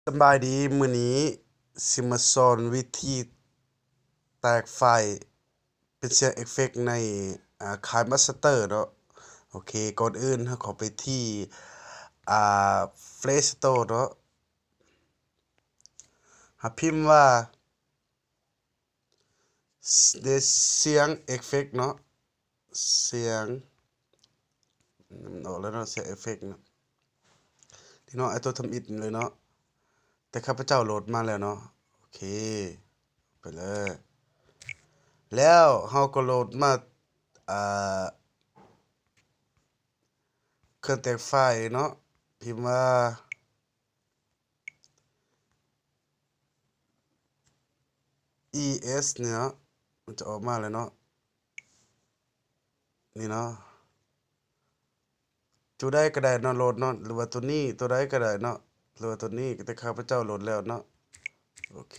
ສະບາຍດີ, ມື້ນີ້ຊິມາສອນວິທີແຕກໄຟລ໌ເປັນສຽງເອັບເຟັກໃນ ອາ KineMaster ເນາະ. ໂອເຄ, ກ່ອນອື່ນເຮົາເຂົ້າໄປທີ່ ອາ Play Store ເນາະ, ເຮົາພິມວ່າ ສ- ເດ ສຽງເອັບເຟັກເນາະ, ສຽງ ອອກແລ້ວເນາະ, ສຽງເອັບເຟັກເນາະ. ນີ້ເນາະ, ໄອ້ຕົວທຳອິດນີ້ເລີຍເນາະ, ແຕ່ຂ້າພະເຈົ້າໂຫຼດມາແລ້ວເນາະ. ໂອເຄ, ໄປເລີຍ. ແລ້ວເຮົາກໍໂຫຼດມາ ອາ ເຄື່ອງແຕກໄຟລ໌ເນາະ, ພິມວ່າ ອີເອສ ນີ້ເນາະ, ມັນຈະອອກມາແລ້ວເນາະ. ນີ້ເນາະ, ຕົວໃດກໍໄດ້ເນາະ, ໂຫຼດເນາະ, ຫຼືວ່າຕົວນີ້, ຕົວໃດກໍໄດ້ເນາະ, ຫຼືວ່າຕົວນີ້, ແຕ່ຂ້າພະເຈົ້າໂຫຼດແລ້ວເນາະ. ໂອເຄ,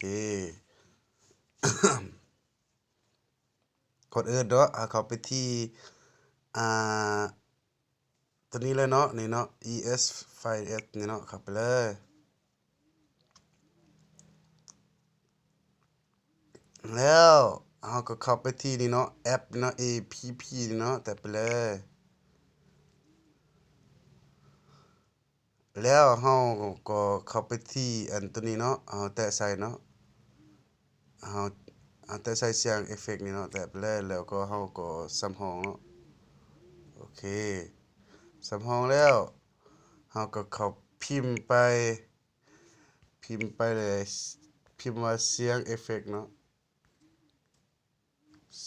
ກ່ອນອື່ນເນາະ, ເຮົາເຂົ້າໄປທີ່ ອາ ຕົວນີ້ເລີຍເນາະ, ນີ້ເນາະ, ອີເອສ ໄຟລ໌ເອສ ນີ້ເນາະ, ເຂົ້າໄປເລີຍ. ແລ້ວເຮົາກໍເຂົ້າໄປທີ່ນີ້ເນາະ, ແອັບເນາະ, ເອພີພີ ນີ້ເນາະ, ແຕະໄປເລີຍ. ແລ້ວເຮົາກໍເຂົ້າໄປທີ່ອັນຕົວນີ້ເນາະ, ເຮົາແຕະໃສ່ເນາະ, ເຮົາ ເຮົາແຕະໃສ່ສຽງເອັບເຟັກນີ້ເນາະ, ແຕະໄປເລີຍ. ແລ້ວກໍເຮົາກໍສຳຮອງເນາະ. ໂອເຄ, ສຳຮອງແລ້ວ ເຮົາກໍເຂົ້າພິມໄປ, ພິມໄປເລີຍ, ພິມວ່າສຽງເອັບເຟັກເນາະ,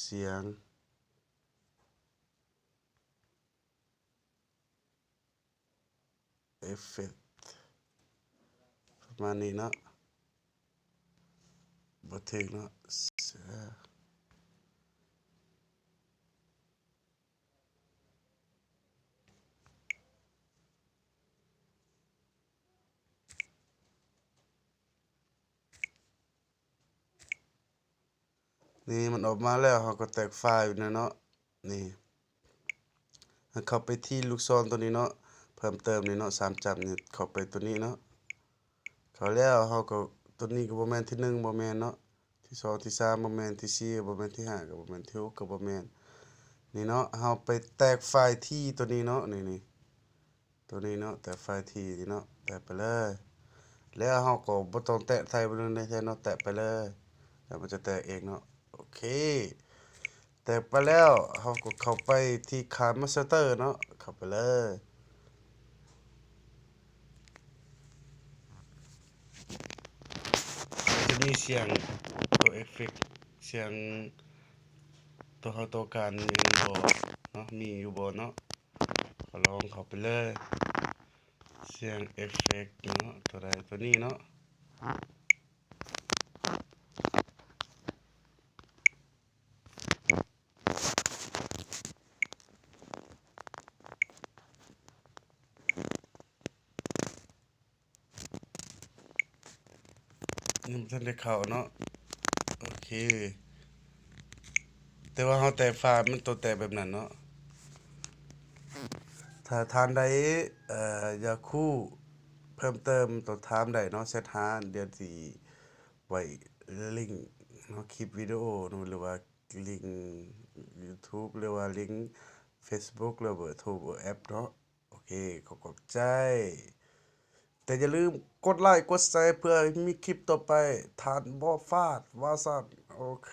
ສຽງ ເອັບເຟັກ ປະມານນີ້ເນາະ, ບໍ່ຖືກເນາະ. ນີ້ມັນອອກມາແລ້ວ, ເຮົາກໍແຕກໄຟລ໌ແລ້ວເນາະ. ນີ້ ເຮົາເຂົ້າໄປທີ່ລູກສອນຕົວນີ້ເນາະ, ເພີ່ມເຕີມນີ້ເນາະ, ສາມຈ້ຳນີ້, ເຂົ້າໄປຕົວນີ້ເນາະ. ເຂົ້າແລ້ວເຮົາກໍ, ຕົວນີ້ກໍບໍ່ແມ່ນ, ທີໜຶ່ງບໍ່ແມ່ນເນາະ, ທີສອງ, ທີສາມບໍ່ແມ່ນ, ທີສີ່ກໍບໍ່ແມ່ນ, ທີຫ້າກໍບໍ່ແມ່ນ, ທີຫົກກໍບໍ່ແມ່ນ. ນີ້ເນາະ, ເຮົາໄປແຕກໄຟລ໌ທີ່ຕົວນີ້ເນາະ, ນີ້, ນີ້. ຕົວນີ້ເນາະ, ແຕະໄຟລ໌ທີ່ນີ້ເນາະ, ແຕະໄປເລີຍ. ແລ້ວເຮົາກໍບໍ່ຕ້ອງແຕະໃສ່ມັນເລີຍເນາະ, ແຕະໄປເລີຍ ແລ້ວມັນຈະແຕກເອງເນາະ. ໂອເຄ, ແຕກໄປແລ້ວ ເຮົາກໍເຂົ້າໄປທີ່ KineMaster ເນາະ, ເຂົ້າໄປເລີຍ. ຈະມີສຽງຕົວເອັບເຟັກ, ສຽງຕົວເຮົາຕ້ອງການມີບໍ່ເນາະ, ມີຢູ່ບໍ່ເນາະ? ກໍລອງເຂົ້າໄປເລີຍ, ສຽງເອັບເຟັກເນາະ, ຕົວໃດ ຕົວນີ້ເນາະ. ຍັງບໍ່ທັນໄດ້ເຂົ້າເນາະ. ໂອເຄ, ແຕ່ວ່າເຮົາແຕກໄຟລ໌ ມັນຕ້ອງແຕກແບບນັ້ນເນາະ. ຖ້າທ່ານໃດ ເອີ ຢາກຮູ້ເພີ່ມເຕີມ ຕ້ອງຖາມໄດ້ເນາະ, ແຊັດຫາ. ດຽວຊິໄວ້ລິງເນາະ, ຄລິບວິດີໂອເນາະ, ຫຼືວ່າລິງ YouTube ຫຼືວ່າລິງ Facebook ຫຼືເບີໂທ ເບີແອັບເນາະ. ໂອເຄ, ຂໍຂອບໃຈ. ແຕ່ຢ່າລືມກົດໄລກົດແຊເພື່ອໃຫ້ມີຄລິບຕໍ່ໄປ, ທ່ານບໍ່ພາດວ່າຊັ້ນ. ໂອເຄ.